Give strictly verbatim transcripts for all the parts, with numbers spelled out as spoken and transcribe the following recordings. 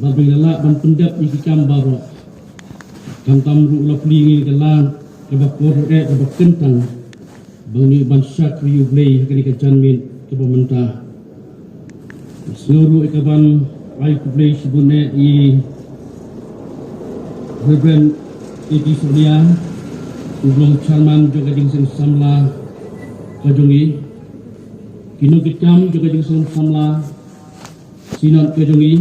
Bad ba ngin lah ban pyndep ïa ki kam baroh. Khamtam ruh la plie ïa ka lad kaba kordor eh kaba kyntang ba ngin ïoh ban shakri ïa U Blei ha kane ka janmiet kaba mynta. Sngew ruh ïa ka ban ai khublei shibun eh ïa i Reverend A T Sonia, u ba long chairman jong ka jingseng samla ka jong i, ki nongkitkam jong ka jingseng samla Synod ka jong i,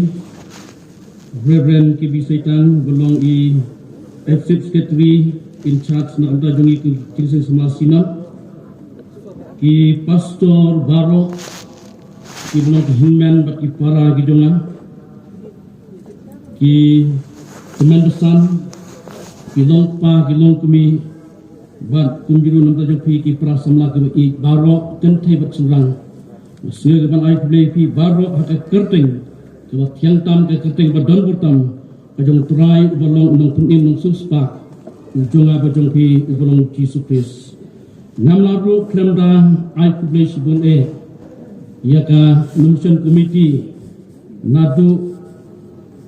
Reverend K B Seitang, ba long i Executive Secretary in charge na ka bynta jong i ka jingseng samla Synod, ki pastor baroh, ki ba long ki hynmen bad ki para ki jong nga, ki tymmen basan, ki long kpa, ki long kmie, bad kumjuh ruh na ka bynta jong phi ki para samla kiba ïeit baroh kynthei bad shynrang. Nga sngew ka ban ai khublei ïa phi baroh ha ka kyrteng kaba thiang tam, ka kyrteng ba don bor tam ka jong U Trai uba long u nongpynim nongsngewsih u jong nga bad jong phi uba long U Jisu Khrist. Ngam lah ruh khlem da ai khublei shibun eh ïa ka nomination committee naduh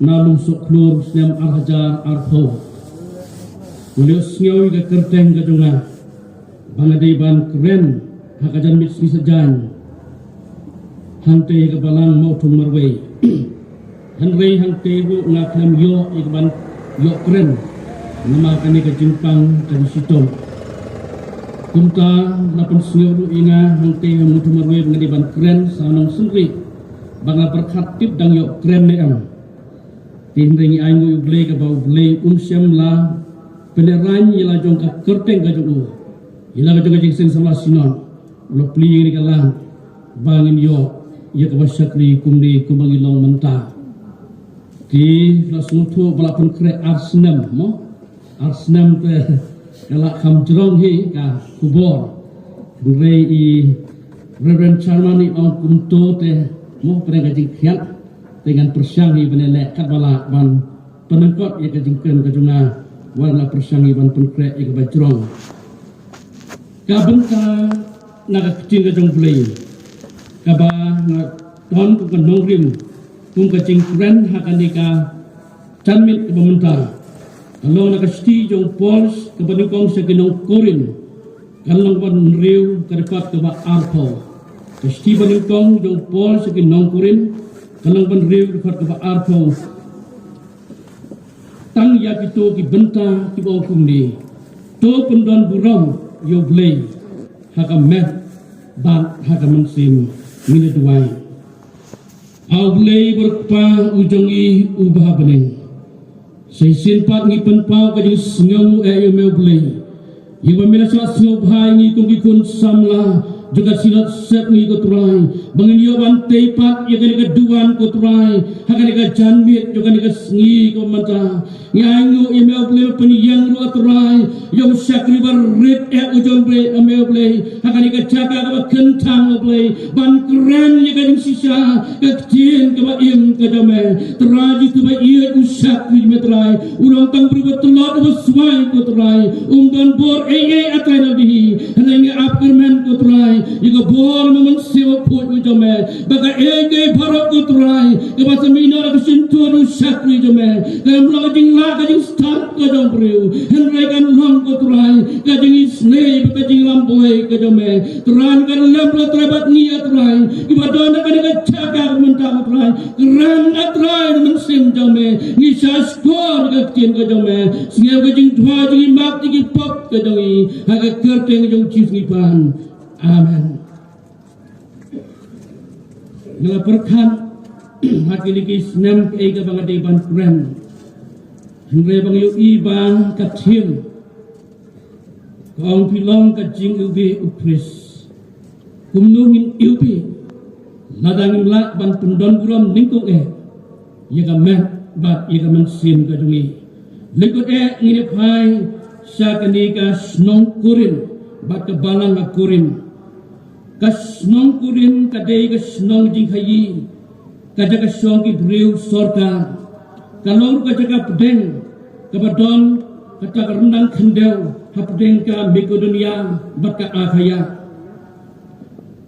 na Lum Sohkhlur snem ar hajar arphew. Nga la ïohsngew ïa ka kyrteng ka jong nga ba nga dei ban kren ha ka janmiet sngi saitjaiñ hangtei ha ka balang Mawthung marwei. Hynrei hangtei ruh nga khlem ïoh ïa ka ban ïoh kren namar kane ka jingpang ka jingshitom. Kumta la pynsngew ruh ïa nga hangtei ha Mawthung marwei ba nga dei ban kren sa nongsynri, ba nga la pyrkhat tip dang ïoh kren ne em. Te hynrei ngi ainguh ïa U Blei kaba U Blei um shym la pynlehraiñ ïa la jong ka kyrteng ka jong u, ïa la ka jong ka jingseng samla Synod. U la plie ïa kane ka lad ba ngin ïoh ïa kaba shakri kumne kumba ngi long mynta. Te la sngewthuh ba la pynkhreh ar snem mo, ar snem te ka la kham jrong hi ka khubor. Hynrei i Reverend Chairman i ong kumto te mo, pyrshang ka jingkhiat te ngan pyrshang hi ban leh katba lah ban pynlyngkot ïa ka jingkren ka jong nga, wat la pyrshang hi ban pynkhreh ïa kaba jrong. Ka bynta na ka ktien ka jong U Blei kaba nga don kum ka nongrim kum ka jingkren ha kane ka janmiet kaba mynta ka long na ka shithi jong u Paul kaba nyngkong sha ki nong Korinth, ka lynnong ba hynriew, ka dkhot kaba arphew. Ka shithi ba nyngkong jong u Paul sha ki nong Korinth, ka lynnong ba hynriew, ka dkhot kaba arphew. Tang ïa kito ki bynta kiba ong kumne: To pyndon burom ïa U Blei ha ka met bad ha ka mynsiem. Ngin ïa duwai. A U Blei ba dei U Kpa u jong ngi uba ha bneng, sa shisien pat ngi pynpaw ka jingsngewnguh ïa me, U Blei, ïa ba me la shah sngewbha ïa ngi kum ki khun samla jong ka Synod Sepngi, ko Trai, ba ngin ïoh ban tei pat ïa kane ka duwan, ko Trai, ha kane ka janmiet jong kane ka sngi, ko mynta. Ngi ainguh ïa me, U Blei, ba pynïeng ruh, ko Trai, ïa u shakri ba rit eh u jong me, me, U Blei, ha kane ka jaka kaba kyntang, U Blei, ban kren ïa ka jingshisha ka ktien kaba im ka jong me. Trai, jitu ba ïeit u shakri, me Trai, u long tang briew ba tlot, uba swai, ko Trai, um don bor ei ei, a Trai, na lade hi. Hynrei ngi ap kyrmen, ko Trai, ïa ka bor Mynsiem Bakhuid u jong me, ba kaei kaei baroh, ko Trai, kaba sa mih na ka shyntur u shakri jong me, kam long ka jinglah ka jingstad ka jong briew, hynrei kan long, ko Trai, ka jingisynei bad ka jinglamblei ka jong me. Trai, kan lem, ko Trai, bad ngi, ko Trai, kiba don ha kane ka jaka mynta, ko Trai. Kren, ko Trai, na mynsiem jong me, ngi shah shkor ka ktien ka jong me, sngap ka jingduwai, jingïemat, jingïapop ka jong ngi, ha ka kyrteng jong Jisu ngi pan. Amen. Nga la pyrkhat ha kine ki snem kaei kaba nga dei ban kren. Hynrei ba nga ïohi ba ka theme ka ong, phi long ka jingiwbih u Khrist. Kumno ngin iwbih lada ngim lah ban pyndon burom nyngkong eh ïa ka met bad ïa ka mynsiem ka jong ngi. Lyngkot eh ngin ïa phai sha kane ka shnong Korinth bad ka balang ha Korinth. Ka shnong Korinth ka dei ka shnong jingkhaïi, ka jaka shong ki briew sorkar. Ka long ruh ka jaka pdeng kaba don kata ka ryndang khyndew hapdeng ka Makedonia bad ka Akhaia.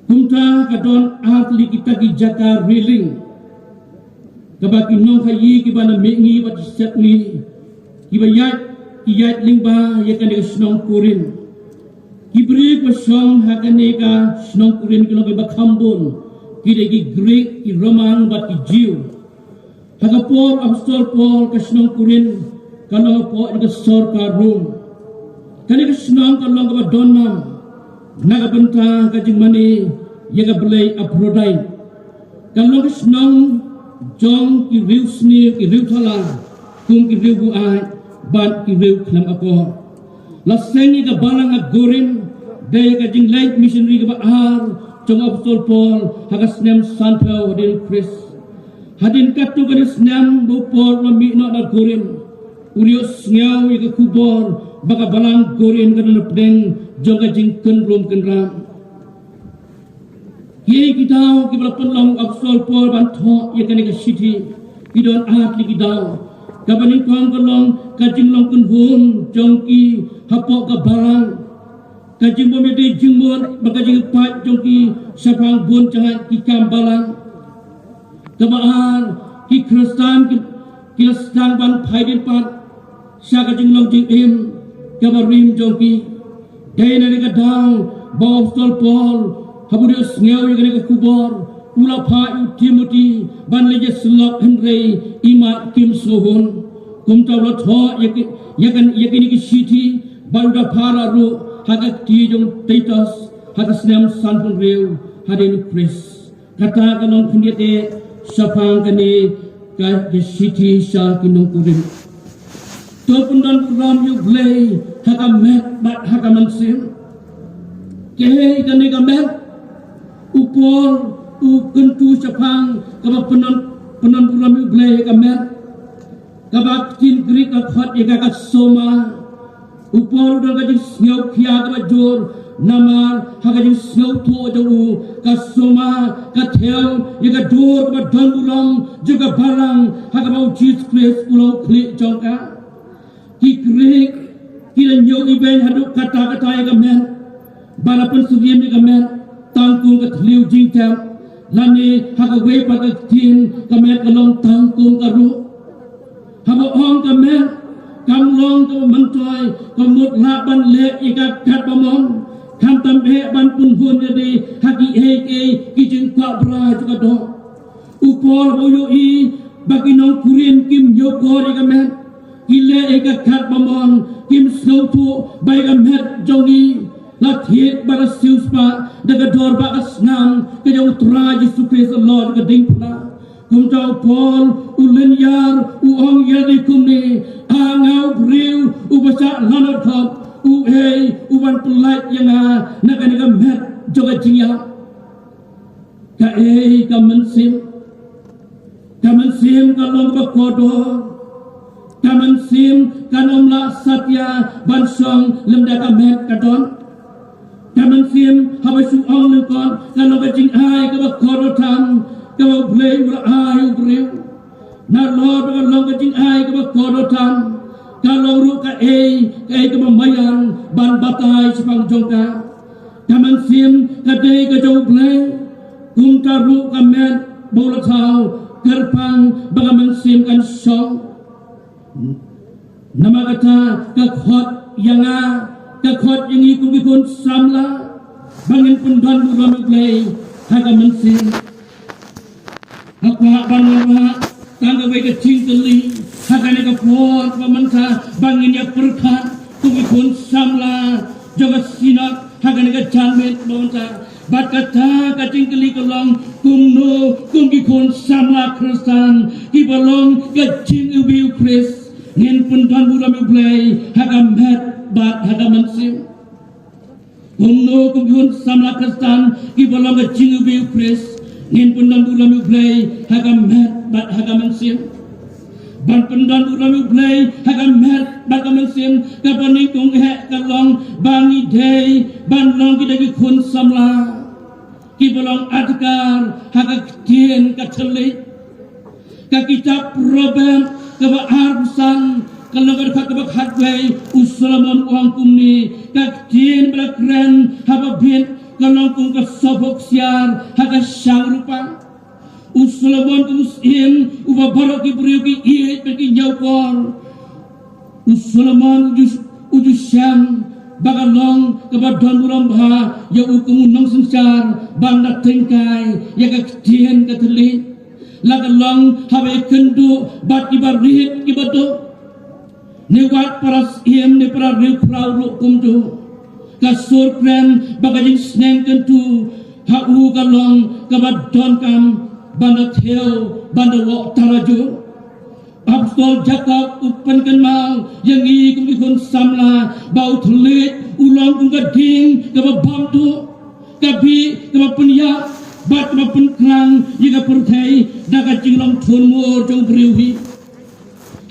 Kumta ka don ar tylli kita ki jaka railing. kaba ki nongkhaïi kiba na mihngi bad ki sepngi kiba ïaid ki ïaid lyngba ïa kane ka shnong Korinth. Ki briew ba shong ha kane ka shnong Korinth ki long kiba kham bun, ki dei ki Grik, ki Roman bad ki Jiw. Ha ka por u Apostol Paul ka shnong Korinth ka long hapoh ka sorkar Rom. Kane ka shnong ka long kaba don nam na ka bynta ka jingmane ïa ka blei Aphrodite. Ka long ka shnong jong ki riew sniew, ki riew thala, kum ki riew buaid bad ki riew khlem akor. La seng ïa ka balang ha Korinth da ka jingleit missionary kaba ar jong u Apostol Paul ha ka snem sanphew hadien Khrist. Hadien katto katne snem ba u Paul u la mih noh na Korinth, u la ïohsngew ïa ka khubor ba ka balang Korinth ka don hapdeng jong ka jingkynrum kynram. Kiei ki daw kiba la pynlong u Apostol Paul ban thoh ïa kane ka shithi? Ki don ar tylli ki daw. Kaba nyngkong ka long ka jinglong kynhun jong ki hapoh ka balang. Ka jingbym ïadei jingmut bad ka jingpait jong ki shaphang bun jait ki kam balang. Kaba ar, ki Khristan ki, ki la sdang ban phai dien pat sha ka jinglong jingim kaba rim jong ki. Dei na kane ka daw ba u Apostol Paul haba u dei u sngew ïa kane ka khubor, u la phah ïa u Timothy ban leit ïasyllok, hynrei imat kim sngewhun. Kumta u la thoh ïa ki, ïa kan, ïa kine ki shithi bad u da phah ruh ha ka kti jong u Titus ha ka snem sanphew hynriew hadien Khrist. Kata ka long khyndiat eh shaphang kane ka, ka shithi sha ki nong Korinth. To pyndon burom ïa u Blei ha ka met bad ha ka mynsiem. Kaei kane ka met? U Paul u kyntu shaphang kaba pyndon, pyndon burom ïa u Blei ha ka met. Kaba ktien Grik ka khot ïa ka ka soma. U Paul u don ka jingsngewkhia kaba jur, namar ha ka jingsngewthuh jong u, ka soma ka thew ïa ka dur kaba don burom jong ka balang ha kaba u Jisu Khrist u long u khlieh jong ka. Ki Grik ki la ñiew ibeiñ haduh katta katta ïa ka met, ba la pynsyriem ïa ka met tang kum ka thliew jingtep, lane ha kawei pat ka ktien ka met ka long tang kum ka ruh. Haba ong ka met, kam long kaba myntoi, ka mut lah ban leh ïa ka katba mon, khamtam eh ban pynhun ïa lade ha kiei kiei ki jingkwah bra jong ka doh. U Paul u ïohi ba ki nong Korinth kim ñiewkor ïa ka met, ki leh ïa ka katba mon, kim sngewthuh ba ïa ka met jong ngi la thied bad la siewspah da ka dor ba ka snam ka jong u Trai Jisu Khrist halor ka diengphna. Kumta u Paul u lynñiar, u ong ïa lade kumne: A nga u briew uba shah lanot khop, uei u ban pyllait ïa nga na kane ka met jong ka jingïap? Kaei ka mynsiem? Ka mynsiem ka long kaba kordor. Ka mynsiem kan ym lah satia ban shong lymda ka met ka don. Ka mynsiem haba shu ong lyngkot ka long ka jingai kaba kordor tam kaba u Blei u la ai u briew. Nalor ba ka long ka jingai kaba kordor tam, ka long ruh kaei kaei kaba maïan ban batai shaphang jong ka. Ka mynsiem ka dei ka jong u Blei. Kumta ruh ka met ba u la thaw, kyrpang ba ka mynsiem kan shong. Namar kata ka khot ïa nga, ka khot ïa ngi kum ki khun samla, ba ngin pyndon burom ïa u Blei ha ka mynsiem. Nga kwah ban wanrah tang kawei ka jingkylli ha kane ka por ba mynta ba ngin ïa pyrkhat kum ki khun samla jong ka Synod ha kane ka janmiet ba mynta. Bad kata ka jingkylli ka long, kumno kum ki khun samla Khristan kiba long ka jingiwbih u Khrist ngin pyndon burom ïa u Blei ha ka met bad ha ka mynsiem? Kumno kum ki khun samla Khristan kiba long ka jingiwbih u Khrist ngin pyndon burom ïa u Blei ha ka met bad ha ka mynsiem? Ban pyndon burom ïa u Blei ha ka met bad ka mynsiem, kaba nyngkong eh ka long ba ngi dei ban long kita ki khun samla kiba long adkar ha ka ktien ka thylliej. Ka kitab Proverb kaba arphew san, ka lynnong kaba khatwei, u Solomon u ong kumne: Ka ktien ba la kren haba bit ka long kum ka sophoh ksiar ha ka shang rupa. U Solomon kum u syiem uba baroh ki briew ki ïeit bad ki ñiewkor. U Solomon u ju, u ju shem ba ka long kaba don burom bha ïa u kum u nongsynshar ban da tyngkai ïa ka ktien ka thylliej. La ka long haba ïakynduh bad kiba rit kiba duh. Ne wat para syiem ne para riewphraw ruh kumjuh. Ka sur kren bad ka jingsneng kyntu ha u ka long kaba donkam ban da thew ban da wok tarajuh. Apostol Jakob u pynkynmaw ïa ngi kum ki khun samla ba u thylliej u long kum ka ding kaba bam duh, ka bih kaba pynïap bad kaba pynkhrang ïa ka pyrthei da ka jinglong thun mur jong u briew hi.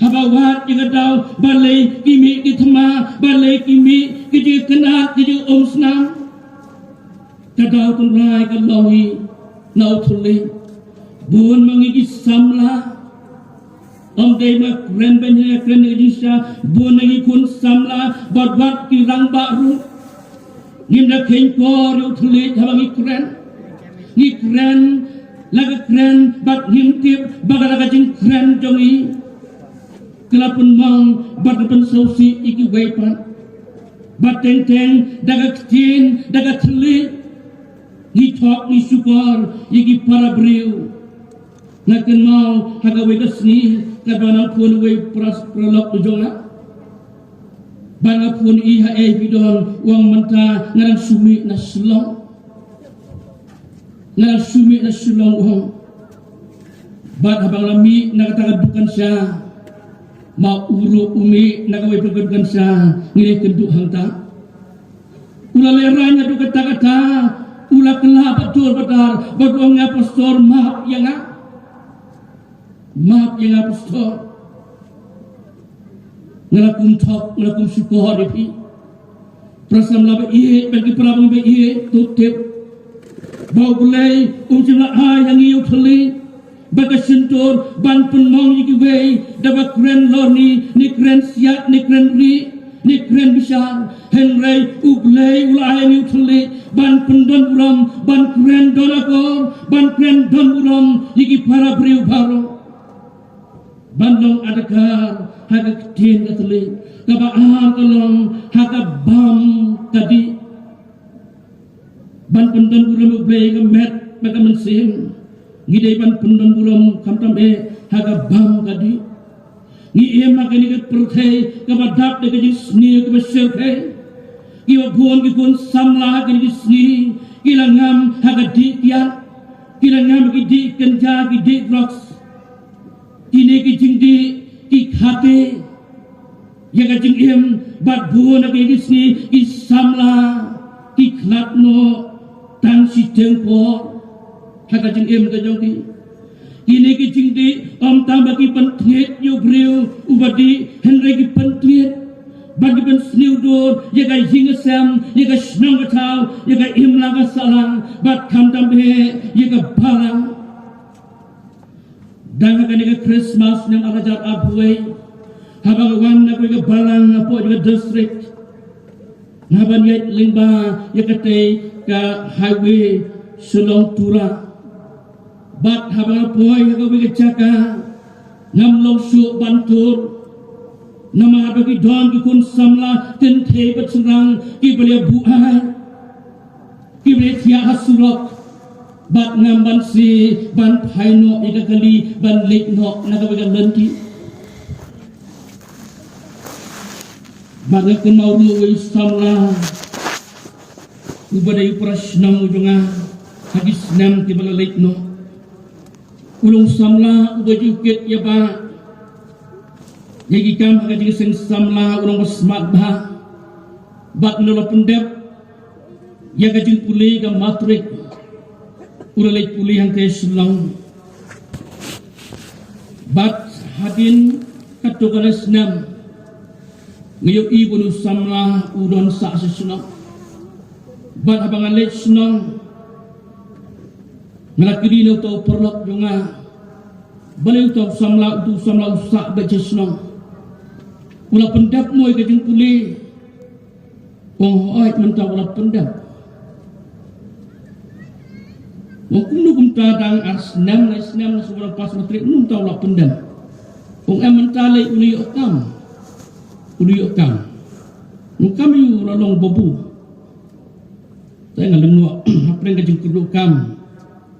Haba wad ïa ka daw ba lei ki mih ki thma, ba lei ki mih ki jingkynad ki jingumsnam. Ka daw tynrai ka long hi na u thylliej. Bun ma ngi ki samla. Ym dei ma kren ban ïa kren ïa jingshisha, bun na ngi khun samla bad wat ki rangbah ruh. Ngim da kheiñ kor ïa u thylliej haba ngi kren. Ngi kren la ka kren bad ngim tip ba ka la ka jingkren jong ngi ka la pynmong bad ka pynsngewsih ïa kiwei pat. Bad teng teng da ka ktien da ka thylliej ngi thok ngi shukor ïa ki para briew. Nga kynmaw ha kawei ka sngi katba nga phone wei para, paralok u jong nga. Ba nga phone ïa ha ei phi don, u ong mynta nga dang shu mih na Shillong. Nga dang shu mih na Shillong u ong. Bad haba nga la mih na kata ka dukan sha, ma u ruh u mih na kawei pat ka dukan sha, ngi la ïakynduh hangta. U la lehraiñ haduh katta katta, u la kylla bad dur bad dar, bad u ong ïa nga, Pastor, map ïa nga. Map ïa nga Pastor. Nga la kum thok, nga la kum shukor ïa phi. Para samla ba ïeit bad ki para bangeit ba ïeit, to tip ba U Blei um shym la ai ha ngi ïa u thylliej bad ka shyntur ban pynmong ïa kiwei da ba kren lorni ne kren siat ne kren rieh ne kren bishar. Hynrei U Blei u la ai ha ngi u thylliej ban pyndon burom, ban kren don akor, ban kren don burom ïa ki para briew baroh. Ban long adkar ha ka ktien ka thylliej. Kaba ar ka long ha ka bam ka dih. Ban pyndon burom U Blei ka met bad ka mynsiem. Ngi dei ban pyndon burom khamtam eh ha ka bam ka dih. Ngi im ha kane ka pyrthei kaba dap da ka jingsniew kaba shyrkhei. Kiba bun ki khun samla ha kine ki sngi ki la ngam ha ka dih kiad, ki la ngam ha ki dih kynja, ki dih drugs. Kine ki jingdih ki khate ïa ka jingim bad bun ha kine ki sngi ki samla ki khlad noh tang shiteng por ha ka jingim ka jong ki. Kine ki jingdih ym tang ba ki pyntngit ïa u briew uba dih, hynrei ki pyntngit bad ki pynsniew dur ïa ka ïing ka sem, ïa ka shnong ka thaw, ïa ka imlang ka sahlang bad khamtam eh ïa ka balang. Dang ha kane ka Christmas snem ar hajar arphew wei, haba nga wan na kawei ka balang hapoh jong ka district, nga ban ïaid lyngba ïa katei ka highway Shillong Tura. Bad haba nga poi ha kawei ka jaka ngam long shuh ban tur. Namar ba ki don ki khun samla kynthei bad shynrang kiba la buh ai, kiba la thiah ha surok. Bad ngam ban sngewsih ban phai noh ïa ka kali ban leit noh na kawei ka lynti. Bad nga kynmaw ruh uwei u samla uba dei u para shnong u jong nga ha ki snem kiba la leit noh. U long samla uba ju kit ïa ba ïa ki kam ha ka jingseng samla, u long ba smat bha. Bad u la pyndep ïa ka jingpule ka matrik, u la leit pule hangtei Shillong. Bad hadien katto katne snem nga ïohi ba u samla u don sah sha shnong. Bad haba nga leit shnong nga la kylli na uta u paralok jong nga, balei uta u samla, uta u samla u sah beit sha shnong. U la pyndep mo ïa ka jingpule? Ong hooid, mynta u la pyndep. Ong kumno kumta dang ar snem lai snem na sumar pass matric, kumno kumta u la pyndem. Ong em mynta lei u la ïoh kam. U la ïoh kam. Ong kam ïa u la long babu. Te nga lyngngoh hapdeng ka jingkyrduh kam.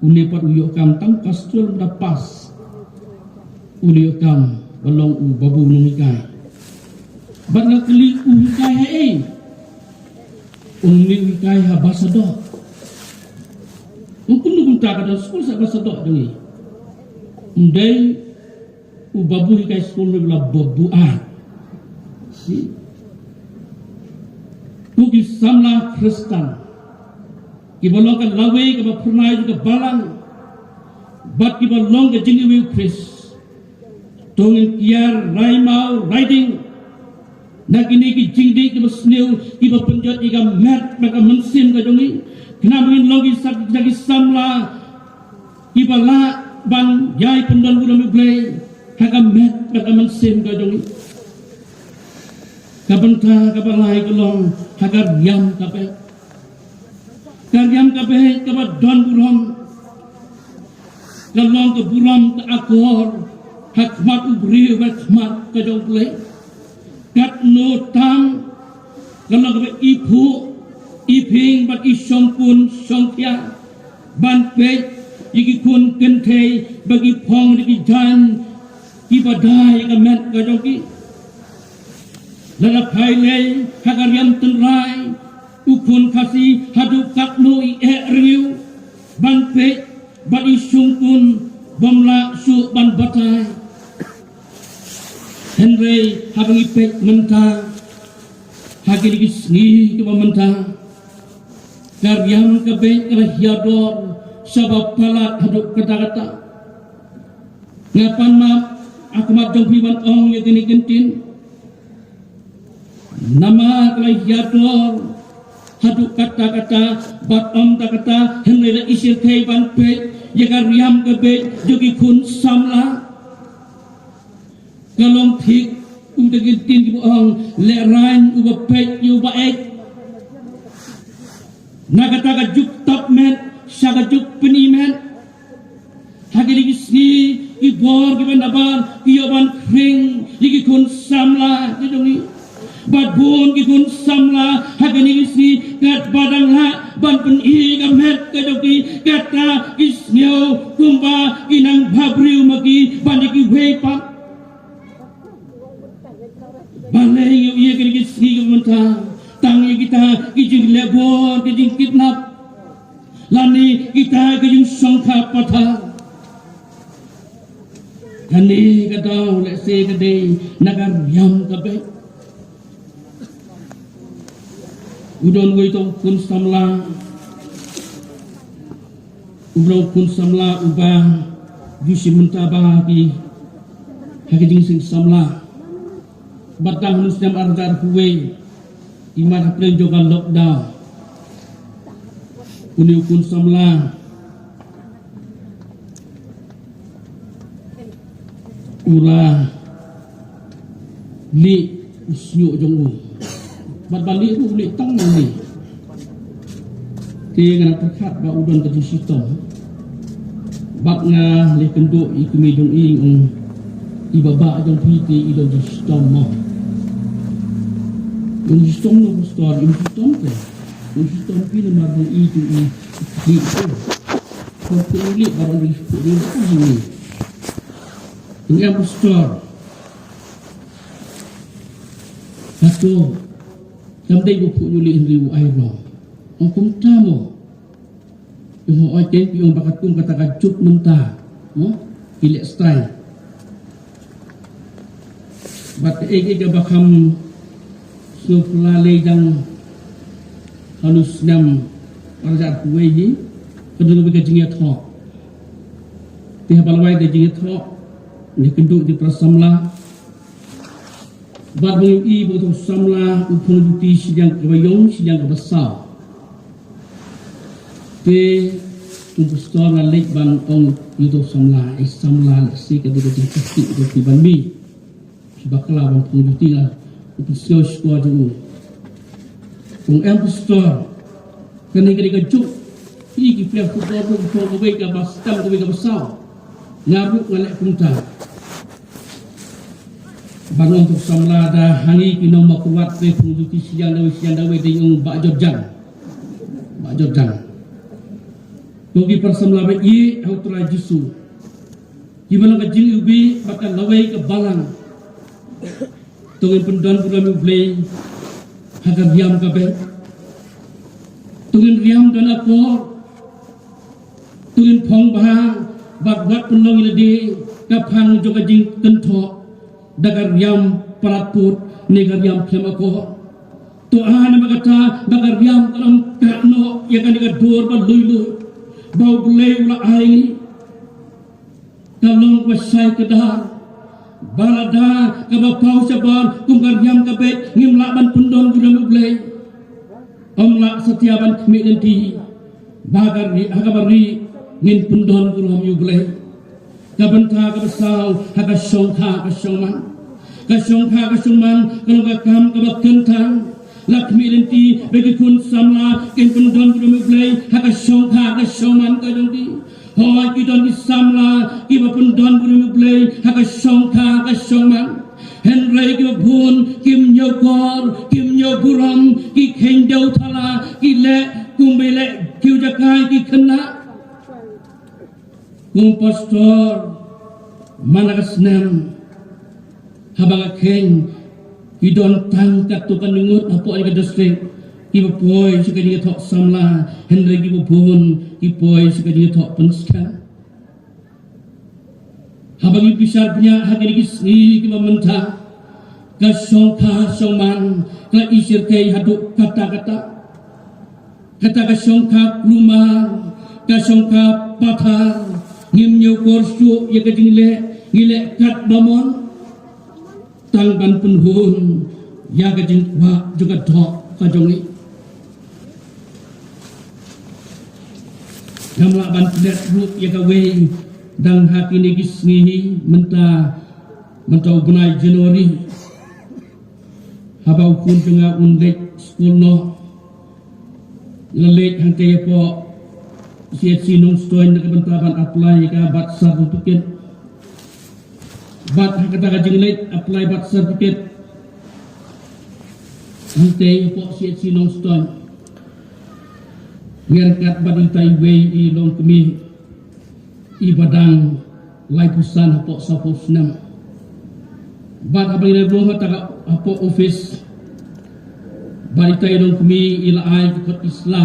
Une pat u ïoh kam tang class twelve da pass. U la ïoh kam ba long u babu nonghikai. Bad nga kylli u hikai ha ei. Ong une u hikai ha ba sadoh. Ong kumno kumta ka don skul sa ba sadoh jong ngi. Ym dei u babu hikai skul ne u la babu ai. Si. Ko ki samla Khristan kiba long ka lawei kaba phyrnai ka balang bad kiba long ka jingiwei u Khrist. To ngin kiar rai maw rai ding na kine ki jingdih kiba sniew kiba pynjot ïa ka met bad ka mynsiem ka jong ngi. Khnang ba ngin long ki sak ki samla kiba lah ban ïai pyndon burom ïa U Blei ha ka met bad ka mynsiem ka jong ngi. Ka bynta kaba lai ka long ha ka riam ka beit. Ka riam ka beit kaba don burom ka long ka burom ka akor ha khmat u briew bad khmat ka jong U Blei. Katno tam ka long kaba i phuh i phieng bad i shongkun shongkhia ban peit ïa ki khun kynthei ba ki phong da ki jaiñ kiba dei ka met ka jong ki. Lada phai lei ha ka riam tynrai u khun Khasi haduh katno i eh rngiew ban peit bad i shongkun bym lah shuh ban batai. Hynrei haba ngi peit mynta ha kine ki sngi kiba mynta ka riam ka beit ka la hiar dor shaba palat haduh katta katta. Nga pan map ha khmat jong phi ban ong ïa kine ki ktien. Namar ka la hiar dor haduh katta katta bad ym da katta hynrei la i shyrkhei ban peit ïa ka riam ka beit jong ki khun samla. Ka long thik kum da ki ktien kiba ong lehraiñ uba peit ïa uba eit. Na kata ka juk tap met sha ka juk pyni met. Ha kine ki sngi ki bor kiba nabar ki ïoh ban khring ïa ki khun samla ki jong ngi. Bad bun ki khun samla ha kine ki sngi katba dang lah ban pyni ka met ka jong ki kata ki sngew kumba ki nang bhabriew ma ki ban ïa kiwei pat. Balei ïa kine ki sngi ki mynta tang ïa kita ki jingleh bor ki jingkidnap lane kita ki jingshongkha pathar. Kane ka daw lehse ka dei na ka riam ka beit. U don uwei u khun samla. U don u khun samla uba ju shim bynta ba ki ha ka jingseng samla. Bad tang ha u snem ar hajar arphew wei imat hapdeng jong ka lockdown. Une u khun samla u la lieh u shñiuh jong u. Bad ba lieh ruh u lieh tang u lieh. Te nga la pyrkhat ba u don ka jingshitom. Bad nga leh kynduh ïa i kmie jong i, ong i baba jong phi te i don jingshitom mo. Ong shitom no pastor, ong shitom te. Ong shitom phi namar ba i tu i lieh tu. Ko phi lieh baroh i phi lieh tu. Ong em pastor. Hato kam dei ba phuh ïa u lei hynriew u ai rong. Ong kumta mo. Ong hooid te phi ong ba katkum kata ka juk mynta mo ki leh style. Bad kaei kaei kaba kham sngewphylla lei dang ha u snem ar hajar arphew wei hi ka don kawei ka jingïathoh. Te haba la wai ka jingïathoh ngi kynduh ïa ki para samla. Bad ba ngi ïohi ba uto u samla u phong juti shiliang kaba ïong shiliang kaba saw. Te u pastor nga leit ban ong ïa uto u samla, ai samla, lehse ka dei ka jingkyrkieh jong phi ban mih. Shu bakla ban phong juti, la u pynsngew shkor jong u. Ong em pastor, kane ka dei ka juk. Ki ki player football ruh ki poi kawei kaba stem kawei kaba saw. Nga ruh nga leh kumta. Ban ong to samla da ha ngi ki nong Mawkyrwat, te pung ju ki sian dawei sian dawei dei ong ba jot jang. Ba jot jang. To ki para samla ba ïeit ha u Trai Jisu. Ki ba long ka jingiwbih bad ka lawei ka balang. To ngin pyndon burom ïa u Blei ha ka riam ka beit. To ngin riam don akor. To ngin phong bha bad wat pynlong ïa lade ka phang jong ka jingkynthoh da ka riam palat put ne ka riam khlem akor. To ai namar kata ba ka riam ka long ka noh ïa kane ka dur ba lui lui ba u Blei u la ai. Ka long kaba shai kdar ba lada kaba paw shabar kum ka riam ka beit ngim lah ban pyndon burom ïa u Blei. Ym lah satia ban khmih lynti ba ka ri ha kaba ri ngin pyndon burom ïa u Blei. Ka bynta kaba saw ha ka shongkha ka shongman. Ka shongkha ka shongman ka long ka kam kaba kyntang. La khmih lynti ba ki khun samla kin pyndon burom ïa u Blei ha ka shongkha ka shongman ka jong ki. Hooid ki don ki samla kiba pyndon burom ïa u Blei ha ka shongkha ka shongman. Hynrei kiba bun kim ñiewkor kim ñiewburom ki kheiñ dew thala ki leh kumba leh ki u jakai ki khynnah. Kum pastor man la ka snem haba nga kheiñ ki don tang katto katne ngut hapoh ka district kiba poi sha ka jingïathoh samla hynrei kiba bun ki poi sha ka jingïathoh pynskhem. Haba ngi bishar bniah ha kine ki sngi kiba mynta ka shongkha shongman ka ishyrkhei haduh katta katta. Kata ka shongkha kulmar ka shongkha pathar ngim ñiewkor shuh ïa ka jingleh ngi leh kat ba mon. Tang ban pynhun ïa ka jingkwah jong ka doh ka jong ngi. Ngam lah ban klet ruh ïa kawei dang ha kine ki sngi mynta mynta u bnai January. Haba u khun jong nga un leit skul noh la leit hangtei hapoh C H C Nongstoiñ na ka bynta ban apply ïa ka birth certificate. Bad ha kata ka jingleit apply birth certificate hangtei hapoh C H C Nongstoiñ. Ngi ryngkat bad itai iwei i longkmie iba dang laiphew san hapoh sawphew snem. Bad haba ngi leit lum ha kata ka hapoh office bad itai i longkmie i la ai ka kot i sla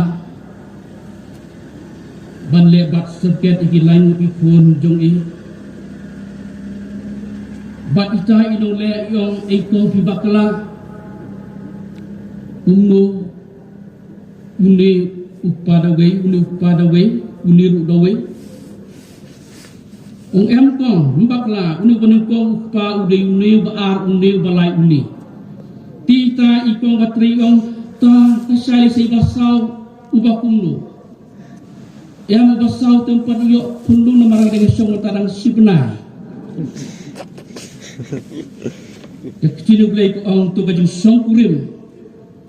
ban leh birth certificate ïa ki laingut ki khun jong i. Bad itai i nongleh i ong, ei ko phi bakla. Kumno une u kpa da wei, une u kpa da wei, une ruh da wei. Ong em kong, ym bakla, une uba nyngkong u kpa u dei une, uba ar une, uba lai une. Te itai i kong ba trei ong, ta ka shai lei sa i ba saw uba kumno. Em uba saw te ym pat ïoh kumno namar ka dei ka shong mynta dang shi bnai. Ka ktien U Blei ka ong to ka jingshong kurim.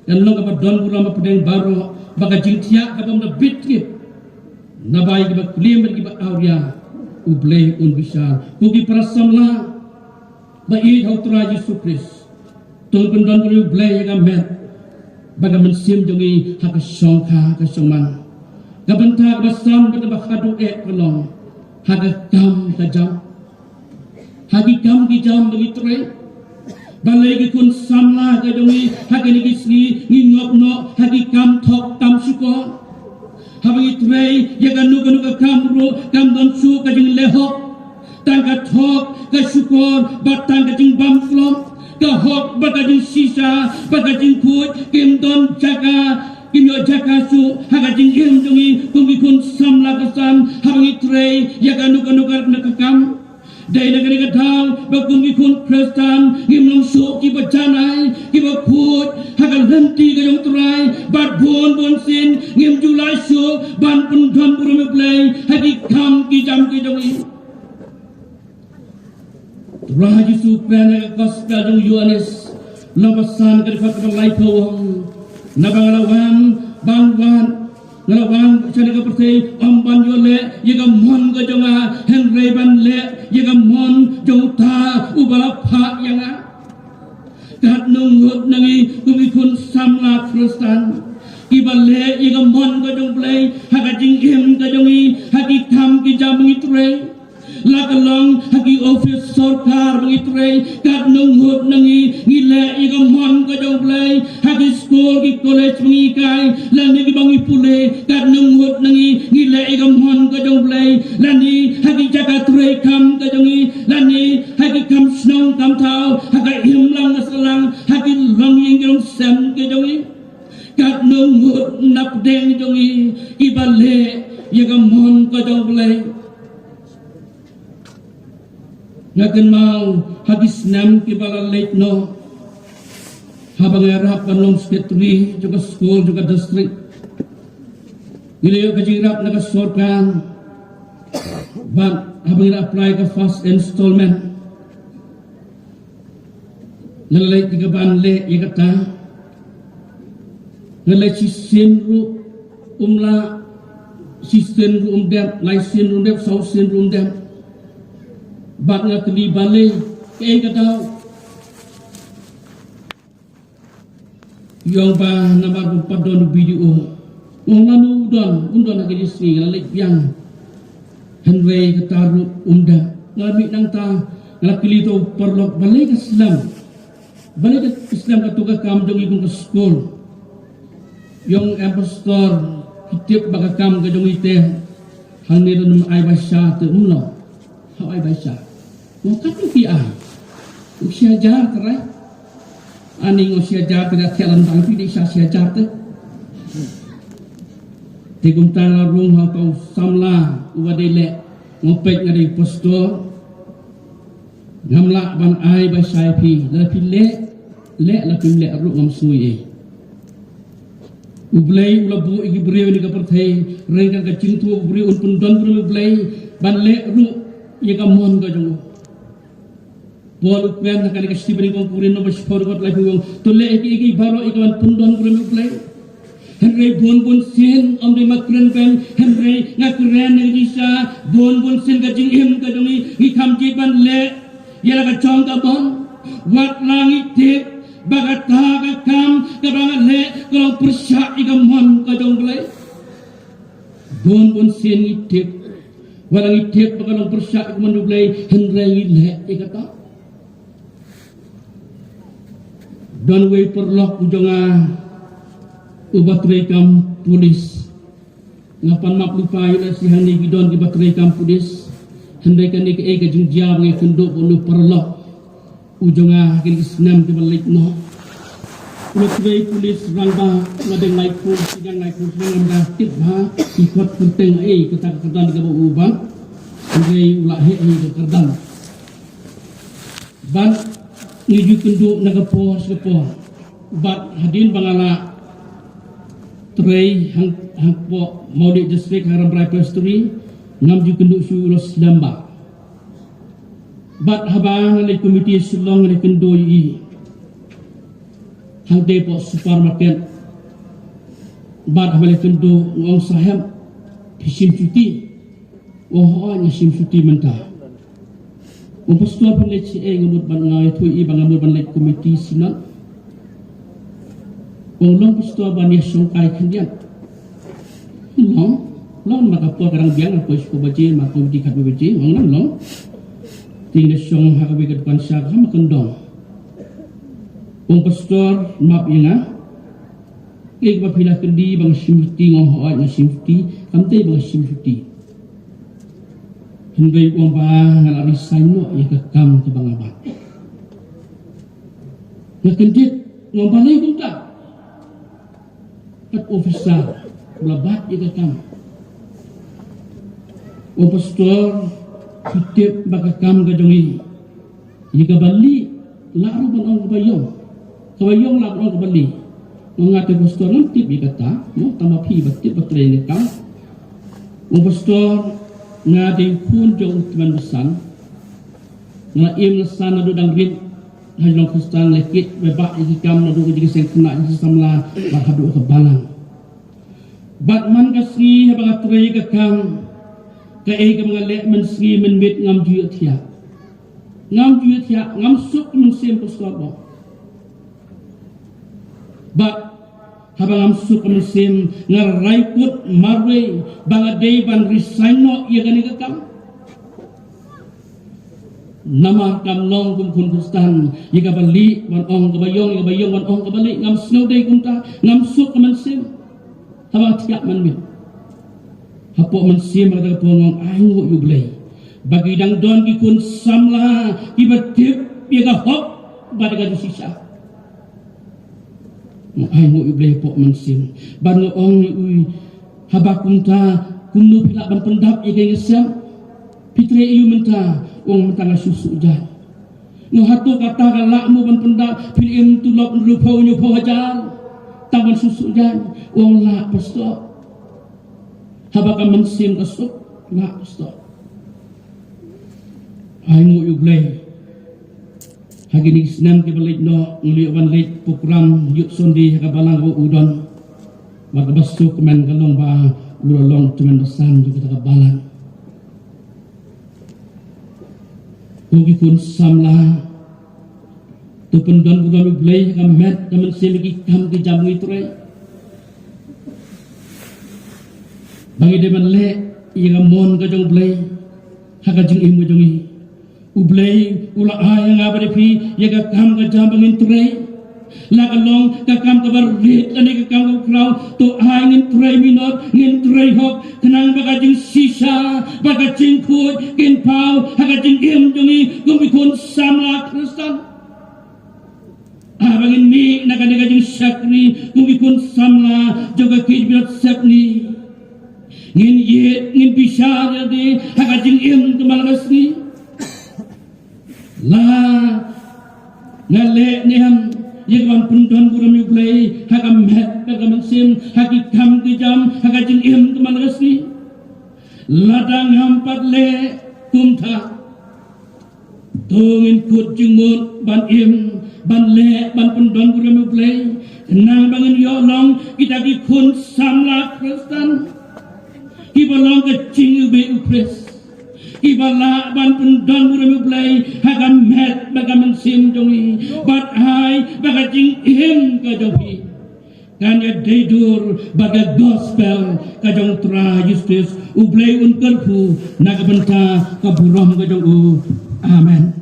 Kan long kaba don burom hapdeng baroh ba ka jingthiah ka bym da bit kit. Naba ïa kiba klim bad kiba awria U Blei un bishar. Ko ki para samla ba ïeit ha U Trai Jisu Khrist. To ngin pyndon burom ïa U Blei ïa ka met bad ka mynsiem jong ngi ha ka shongkha ka shongman. Ka bynta kaba san bad kaba khatduh eh ka long ha ka kam ka jam. Ha ki kam ki jam ba ngi trei. Balei ki khun samla ka jong ngi ha kine ki sngi ngi ngop noh ha ki kam thok kam shukor. Haba ngi trei ïa kano kano ka kam ruh kam don shuh ka jingleh hok. Tang ka thok ka shukor bad tang ka jingbam klop. Ka hok bad ka jingshisha bad ka jingkhuid kim don jaka, kim ïoh jaka shuh ha ka jingim jong ngi kum ki khun samla ka san haba ngi trei ïa kano kano ka kam. Dei na kane ka daw ba kum ki khun Khristan ngim long shuh kiba janai kiba khuid ha ka lynti ka jong U Trai bad bun bun sien ngim ju lah shuh ban pyndon burom ïa U Blei ha ki kam ki jam ki jong ngi. Trai Jisu kren ha ka Gospel jong u Ïoannis lynnong ba san ka dkhot kaba laiphew, naba nga la wan ban wad Nga la wan sha kane ka pyrthei ym ban ïoh leh ïa ka mon ka jong nga, hynrei ban leh ïa ka mon jong uta uba la phah ïa nga. Katno ngut na ngi kum ki khun samla Khristan kiba leh ïa ka mon ka jong U Blei ha ka jingim ka jong ngi, ha ki kam ki jam ba ngi trei. La ka long ha ki office sorkar ba ngi trei, katno ngut na ngi ngi leh ïa ka mon ka jong U Blei ha ki skul ki college ba ngi kai, lane kiba ngi pule, katno ngut na ngi ngi leh ïa ka mon ka jong U Blei, lane ha ki jaka trei kam ka jong ngi, lane ha ki kam shnong kam thaw, ha ka imlang ka sahlang, ha ki longïing ki longsem ka jong ngi. Katno ngut na pdeng jong ngi kiba leh ïa ka mon ka jong U Blei. Nga kynmaw ha ki snem kiba la leit noh, haba nga ïarap ban long secretary jong ka skul jong ka district, ngi la ïoh ka jingïarap na ka sorkar. Bad haba ngi la apply ka first installment, nga la leit ïa ka ban leh ïa kata. Nga la leit shisien ruh um lah, shisien ruh um dep, laisien ruh um dep, sawsien ruh um dep. Bad nga kylli balei, kaei ka daw. Ïa u ba namar ba pat don u B D O. Ong lano u don, un don ha ka jingïaseng, nga la leit biang. Hynrei kata ruh um dep. Nga la mih nangta, nga la kylli uta u paralok balei ka slem. Balei ka slem kato ka kam jong ngi kum ka skul. Ïa u em pastor, ki tip ba ka kam ka jong ngi te hangne ruh ym ai ba sha te, um long. Hap ai ba sha. Ong katno phi ai. U shi hajar trai. Ani ong shi hajar trai, thiah lantang phi dei sha shi hajar te. Te kumta nga la rung ha uta u samla uba dei leh, nga ong peit nga dei pastor. Ngam lah ban ai ba sha ïa phi, lada phi leh, leh, lada phim leh ruh ngam sngew ei. U Blei u la buh ïa ki briew ha kane ka pyrthei, ryngkat ka jingthoh u briew un pyndonburom ïa U Blei, ban leh ruh ïa ka mon ka jong u. Paul u kren ha kane ka shithi ba nyngkong Korinth ba shiphew dkhot laiphew, u ong, to leh ïa kiei kiei baroh ïa ka ban pyndonburom ïa U Blei. Hynrei bun bun sien, ym dei ma kren beiñ, hynrei nga kren ïa ka jingshisha, bun bun sien ka jingim ka jong ngi, ngi kham jied ban leh ïa la ka jong ka mon. Wat la ngi tip ba kata ka kam kaba nga leh ka long pyrshah ïa ka mon ka jong U Blei. Bun bun sien ngi tip, wat la ngi tip ba ka long pyrshah ïa ka mon U Blei, hynrei ngi leh ïa kata. Don uwei u paralok u jong nga uba trei kam pulit. Nga pan map lypa ïa lade hangne ki don kiba trei kam pulit. Hynrei kane kaei ka jingjia ba nga ïakynduh bad une u paralok u jong nga ha kine ki snem kiba leit noh. U la trei pulit rangbah, u la deng lai khun, shiteng lai khun, shiteng rangbah, tip bha, ki kot kyrteng ei, kata ka kyrdan kaba u bat. Hynrei u la heh hi ka kyrdan. Bad ngi ju kynduh na ka por sha ka por. Bad hadien ba nga la trei hang, hangpoh Mawlieh District ha Rambrai Presbytery, ngam ju kynduh shuh, u la slem bha. Bad haba nga leit komiti Shillong nga leit kynduh ïa i hangtei hapoh supermarket. Bad haba leit kynduh nga ong, Saheb, phi shim shuti? U ong, hooid nga shim shuti mynta. U ong, pastor, phin leit shaei? Nga mut ban, nga ïathuh ïa i ba nga mut ban leit komiti synod. U ong, long pastor ban ïashongkai khyndiat. Long, long, namar ka por ka dang biang, ka por shiphew baje, ma komiti khatwei baje, u ong, long, long. Te ngin ïashong ha kawei ka dukan sha ka, ha ma kyndong. U ong, pastor, map ïa nga. Ïa kaba phi la kylli ba nga shim shuti, nga ong hooid nga shim shuti, kam dei ba nga shim shuti. Hynrei u ong ba nga la resign noh ïa ka kam kaba nga bat. Nga kyndit, nga ong balei kumta? Kat officer ba la bat ïa ka kam. U ong, pastor, phi tip ba ka kam ka jong ngi, ïa kaba lieh lah ruh ban ong kaba ïong, kaba ïong lah ban ong kaba lieh. Nga ong, nga te pastor ngam tip ïa kata, mo, tang ma phi ba tip ba trei ïa ka kam. U ong, pastor, nga dei u khun jong u tymmen basan. Nga la im la san naduh dang rit ha shnong Khristan, la kit bad bah ïa ki kam naduh ka jingïaseng khynnah, jingïaseng samla, bad haduh ka balang. Bad man ka sngi haba nga trei ka kam, kaei kaba nga leh mynsngi mynmiet ngam ju ïohthiah. Ngam ju ïohthiah, ngam suk mynsiem, pastor bok. Bad haba ngam suk mynsiem, nga rai kut marwei ba nga dei ban resign noh ïa kane ka kam. Namar kam long kum khun Khristan, ïa kaba lieh ban ong kaba ïong, ïa kaba ïong ban ong kaba lieh, ngam sngew dei kumta, ngam suk mynsiem. Haba thiah mynmiet, hapoh mynsiem ka da ka pynngong, ai nguh ïa U Blei ba ki dang don ki khun samla kiba tip ïa ka hok bad ka jingshisha. Nga ai nguh ïa U Blei hapoh mynsiem. Bad nga ong ïa u, haba kumta, kumno phi lah ban pyndap ïa ka ïing ka sem? Phi trei aïu mynta? U ong mynta nga shu suh jaiñ. Nga ong hato kata ka lah mo ban pyndap, phi la im tulop hynriewphew hynñiewphew hajar tang ban shu suh jaiñ? U ong lah, pastor. Haba ka mynsiem ka suk, lah, pastor. Ai nguh ïa U Blei. Ha kine ki snem kiba leit noh, nga la ïoh ban leit program Youth Sunday ha ka balang kaba u don. Bad kaba suk kmen ka long ba u la long u tymmen basan jong kata ka balang. Ko ki khun samla, to pyndon burom ïa U Blei ha ka met ka mynsiem, ha ki kam ki jam ngi trei, ba ngi dei ban leh ïa ka mon ka jong U Blei ha ka jingim ka jong ngi. U Blei u la ai ha nga bad ïa phi ïa ka kam ka jam ba ngin trei. La ka long ka kam kaba rit lane ka kam kaba khraw, to ai ngin trei minot, ngin trei hok, khnang ba ka jingshisha bad ka jingkhuid kin paw ha ka jingim jong ngi kum ki khun samla Khristan. Haba ngin mih na kane ka jingshakri kum ki khun samla jong ka Khyndiat Sepngi, ngin ïeit, ngin bishar ïa lade ha ka jingim kamar ka sngi. La nga leh ne em ïa ka ban pyndon burom ïa U Blei ha ka met bad ka mynsiem, ha ki kam ki jam, ha ka jingim kamar ka sngi? Lada ngam pat leh kumta, to ngin kut jingmut ban im, ban leh, ban pyndon burom ïa U Blei, khnang ba ngin ïoh long kita ki khun samla Khristan kiba long ka jingïohi U Khrist, kiba lah ban pyndon burom ïa U Blei ha ka met bad ka mynsiem jong ngi, bad ai ba ka jingim ka jong ngi kan ïadei dur bad ka gospel ka jong U Trai Jisu Khrist. U Blei un kyrkhu na ka bynta ka burom ka jong u. Amen.